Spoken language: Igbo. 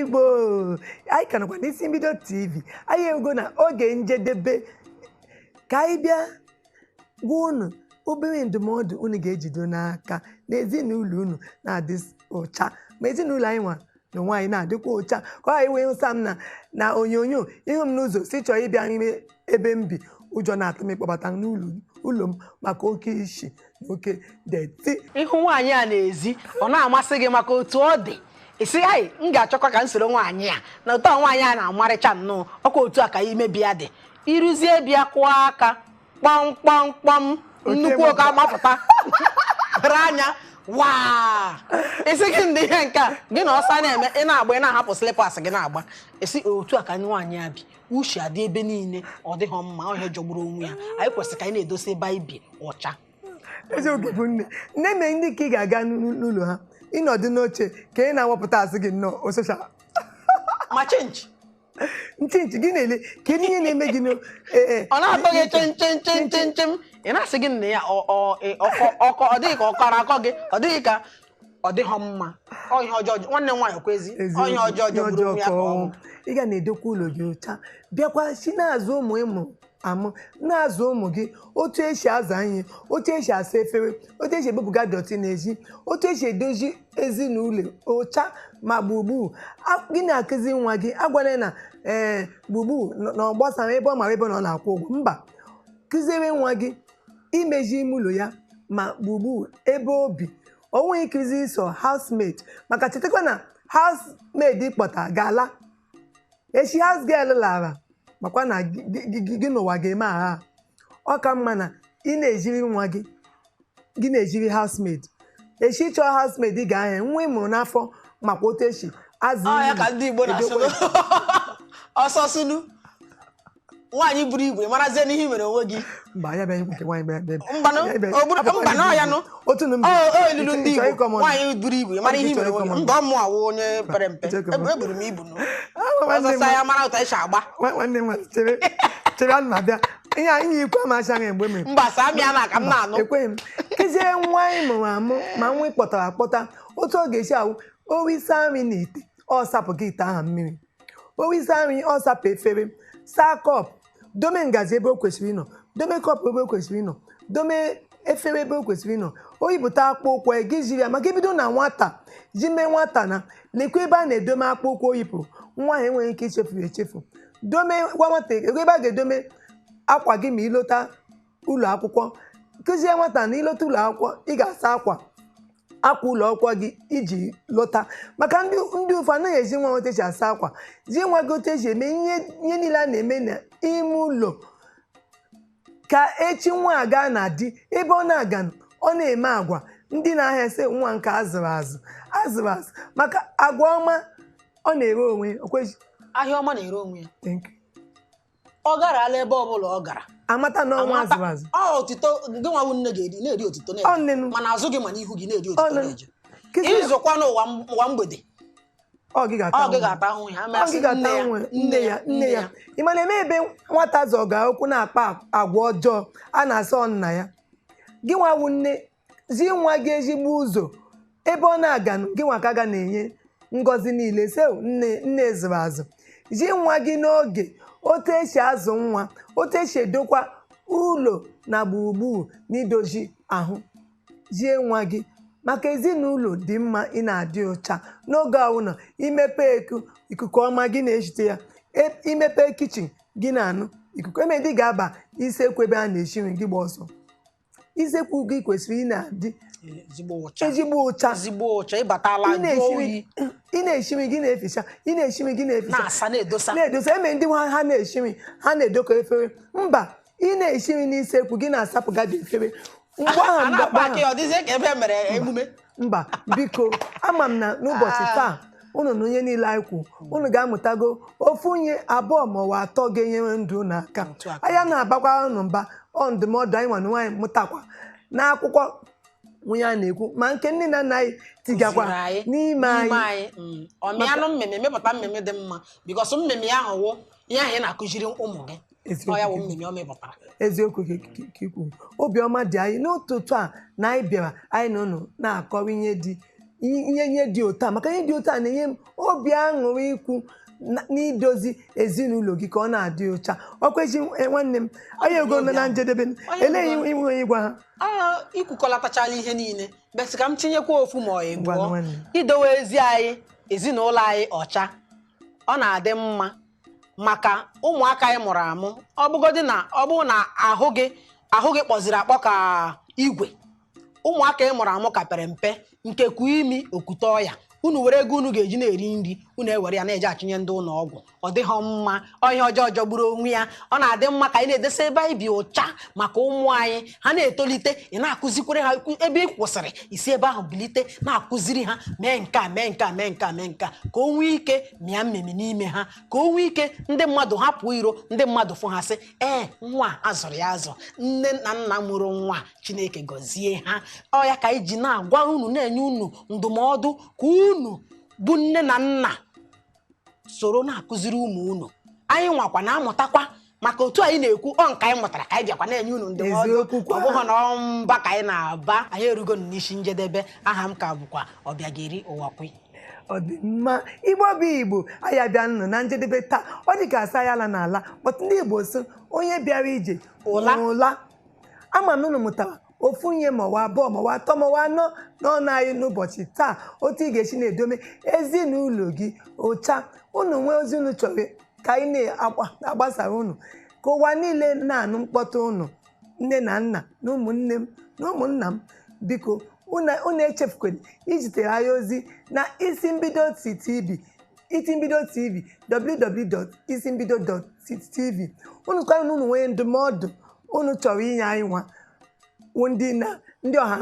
Igbo, anyị ka nọkwa n'Isi Mbido TV. Anyị erugo na oge njedebe ka anyị bịa gwa unu obere ndụmọdụ unu ga-ejido n'aka na ezinụlọ unu na-adị ụcha, ma ezinụlọ anyị nwa na onwe anyị na-adịkwa ụcha, ka ọ ghara iwe hụsa m na onyonyo ihu m n'ụzọ si chọọ ịbịa n'ime ebe m bi, ụjọ na-atụ m ịkpọbata n'ụlọ ụlọ m maka oke isi na oke dirty. Ịhụ nwaanyị a n'ezi, ọ na-amasị gị maka otu ọ dị. Isi ai, m ga-achọkwa ka m soro nwaanyị a na ụtọ nwaanyị a na-amarịcha nnọọ. Ọkwa otu a ka ime bịa dị. Ịrụzie bịa kụọ aka kpọm kpọm kpọm, nnukwu oke agbapụta were anya waa, isi gị ndị ihe nke a gị na ọsa na-eme. Ị na-agba, ị na-ahapụ slippers gị na-agba. Esi otu a ka nwaanyị a bi, uche adị ebe niile, ọ dịghọ mma. Ọhịa jọgburu onwe ya. Anyị kwesịrị ka anyị na-edosa ebe anyị bi ọcha. Eziokwu bụ nne nne mee ndị ka ị ga-aga n'ụlọ ha, ịnọdụ n'oche ka ị na-awapụta azụ gị nnọọ osocha. Ma chinchi. Nchinchi gị na-ele ka ihe na-eme gị. Ọ na-atọ gị chim chim chim chim chim. Ị na-asị gị nna ya ọkọ, ọ dịghị ka ọ kọrọ akọ gị, ọ dịghị ka ọ dịghọ mma. Ọ ihe ọjọọ, nwanne m nwaanyị, kwezi ọ ihe ọjọọ jọgburu onwe ya ka ọ bụ. Ị ga na-edokwa ụlọ gị ọcha, bịakwa si na-azụ ụmụ ịmụ amụ, na-azụ ụmụ gị otu esi aza ihe, otu esi asa efere, otu esi ebupụga dirty n'ezi, otu esi edozi ezinụlọ ọcha ma gburugburu gị. Na-akụzi nwa gị, agwala na ee gburugburu na ọ gbasara ebe ọ mara ebe na ọ na-akwụ ụgwọ. Mba, kụziere nwa gị imezi ime ụlọ ya ma gburugburu ebe obi. O nweghị ịkụzi iso housemaid, maka chetakwa na housemaid kpọta ga-ala echi. House girl lara, makwa na gị n'ụwa ga-eme agha. Ọ ka mma na ị na-ejiri nwa gị, gị na-ejiri housemaid echi chọọ housemaid ị ga-ahịa nwa ị mụrụ n'afọ, makwa otu esi azụ. Ọ ya ka ndị Igbo na-asụ ọsọ sunu nwaanyị buru ibu, marazie n'ihe i mere onwe gị. Mba, ya bịa nke nwaanyị bịa. Mbanụ, mba na ya nụ. Otu na o ilulu ndị Igbo, nwaanyị buru ibu, mara ihe i mere onwe gị. Mba, ọmụ awụ onye pere mpe, eburu m ibu nụ ọsọsọ ya mara ụtọ esi agba. Nwanne m, chere chere, ana m abịa. Ihe anyị ikwu amacha anya mgbe mere. Mba, saa mịa na ka m na-anụ. Ekweghị m. Kụziere nwa anyị mụrụ amụ ma nwa ị kpọtara akpọta otu ọ ga-esi awụ owisa nri n'ite, ọ sapụ gị ite ahụ mmiri, owisa nri, ọ sapụ efere, saa cup, dome ngaji ebe o kwesịrị ịnọ, dome cup ebe o kwesịrị ịnọ, dome efere ebe o kwesịrị ịnọ, o yipụta akpụ ụkwụ gị jiri ya. Maka ibido na nwata ji mee nwata na lekwa ebe a na-edome akpụ ụkwụ o yipụrụ, nwa ahụ enweghị ike ichefu ya echefu. Dome, gwa nwata ebe a ga-edome akwa gị ma ịlọta ụlọ akwụkwọ. Kụzie nwata na ịlọta ụlọ akwụkwọ, ị ga-asa akwa akwa ụlọ akwụkwọ gị iji lọta. Maka ndị ụfọ anaghị ezi nwa otu esi asa akwa. Zi nwa gị otu esi eme ihe niile a na-eme n'ime ụlọ, ka echi nwa a gaa na di ebe ọ na-aga, ọ na-eme agwa ndị na-ahịa sị nwa nke azụrụ azụ, azụrụ azụ, maka agwa ọma ọ na-ere onwe okweji. Ahịa ọma na-ere onwe ya. Thank you. Ọ gara ala ebe ọbụla ọ gara, amata na ọnwa azụrụ azụ. Ọ otito gị nwa bụ nne ga-eri, na-eri otito na-eje, mana azụ gị ma n'ihu gị na-eri otito na-eje. Ịzụkwa n'ụwa ụwa mgbede, ọ gị ga-ata ahụhụ ya. Ọ gị ga-ata ahụhụ nne ya, nne ya. Ị ma na-eme ebe nwata zọga okwu na-akpa agwa ọjọọ, a na-asọ nna ya. Gị nwa bụ nne, zi nwa gị ezigbo ụzọ ebe ọ na-aga, gị nwa ka ga na-enye ngọzi niile se nne nne zụrụ azụ. Zi nwa gị n'oge otu esi azụ nwa, otu esi edokwa ụlọ na gburugburu na idozi ahụ. Zie nwa gị maka ezinụlọ dị mma, ị na-adị ọcha n'oge ọbụla. Imepe eku, ikuku ọma gị na-eshite ya. Imepe kitchen gị na-anụ ikuku eme dị ga-aba isekwu ebe a na-esi nri gị gba ọsọ. Isekwu gị kwesịrị ị na-adị ezigbo ụcha, ezigbo ụcha, ezigbo ụcha. Ịbatala jụọ oyi. Ị na-esi nri gị na-eficha, ị na-esi nri gị na-eficha, na-asa, na-edosa, na-edosa. Eme ndị ha na-esi nri, ha na-edokọ efere. Mba, ị na-esi nri n'isekwu gị na-asapụga dị efere mgbe ahụ. A na-akpa aka, ọ dịzie ka ebe e mere emume. Mba, biko, ama m na n'ụbọchị taa unu na onye niile anyị kwu, unu ga-amụtago ofu onye abụọ ma ọ bụ atọ ga-enyere ndụ unu aka. Anya na-abakwara unu mba. Ọ ndụmọdụ anyị nwa na nwaanyị mụtakwa n'akwụkwọ nwunye a na-ekwu, ma nke nne na nna anyị tigakwa n'ime anyị. Ọmịanụ mmemme mepụta mmemme dị mma, because mmemme ahụ wụ ihe ahụ ị na-akụziri ụmụ gị. Ọ ya wụ mmemme ọ mepụtara. Eziokwu ka ikwu. Obiọma dị anyị n'ụtụtụ a na anyị bịara, anyị na unu na-akọwa ihe dị Ihe dị otu a, maka ihe dị otu a na-enye m obi aṅụrị ikwu n'idozi ezinụlọ gị ka ọ na-adị ụcha. Ọkwechi nwanne m, anyị ego nọ na njedebe. Onye Eleghị ego. inwe onye gwa ha. Aa, ikwukọlatachala ihe niile, besị ka m tinyekwa ofu ma ọ Ngwa, ịbụọ. nwanne. Idowe ezi anyị, ezinụlọ anyị ọcha, ọ na-adị mma maka ụmụaka anyị mụrụ amụ. Ọ bụgodị na ọ bụrụ na ahụ gị kpọziri akpọ ka igwe, ụmụaka ị mụrụ amụ ka pere mpe nke ku imi okute ọya, unu were ego unu ga-eji na-eri nri, unu ewere ya na-eje achụnye ndị ụlọ ọgwụ. Ọ dịghọ mma, ọ ihe ọjọọ jọgburu onwe ya. Ọ na-adị mma ka anyị na-edesa ebe anyị bi ụcha maka ụmụ anyị. Ha na-etolite, ị na-akụzikwere ha ebe ị kwụsịrị isi ebe ahụ bilite, na-akụziri ha, mee nke a, mee nke a, mee nke a, mee nke a, ka o nwee ike mịa mmemme n'ime ha, ka o nwee ike ndị mmadụ hapụ iro, ndị mmadụ fụ ha sị, "Ee, nwa a azụrụ ya azụ, nne na nna mụrụ nwa a, Chineke gọzie ha." Ọ ya ka anyị ji na-agwa unu, na-enye unu ndụmọdụ ka unu bụ nne na nna soro na-akụziri ụmụ unu. Anyị nwakwa na-amụtakwa maka otu anyị na-ekwu ọ nke anyị mụtara ka anyị bịakwa na-enye unu ndụmọdụ. Eziokwu kwa. Ọ bụghị na ọ mba ka anyị na-aba. Anyị erugo n'isi njedebe. Aha m ka bụkwa Ọbịageri Ụwakwi. Ọ dị mma. Igbo bụ Igbo, anyị abịa nọ na njedebe taa. Ọ dị ka asa ya ala n'ala kpọtụ ndị Igbo sị onye bịara ije ụla. Ụla. Ama m na unu mụtara ofu ihe ma ọwa abụọ ma ọwa atọ ma ọwa anọ n'ọnụ anyị n'ụbọchị taa, otu ị ga-esi na-edome ezinụlọ gị ụcha. Unu nwee ozi unu chọrọ ka anyị na-agbasara unu, ka ụwa niile na-anụ mkpọtụ unu, nne na nna na ụmụnne m na ụmụnna m, biko unu echefukwere izitere anyị ozi na Isi Mbido TV, Isi Mbido TV, www.isimbido.tv. Unu kwanụ na unu nwee ndụmọdụ unu chọrọ inye anyị, nwa wụ ndị na ndị ọha.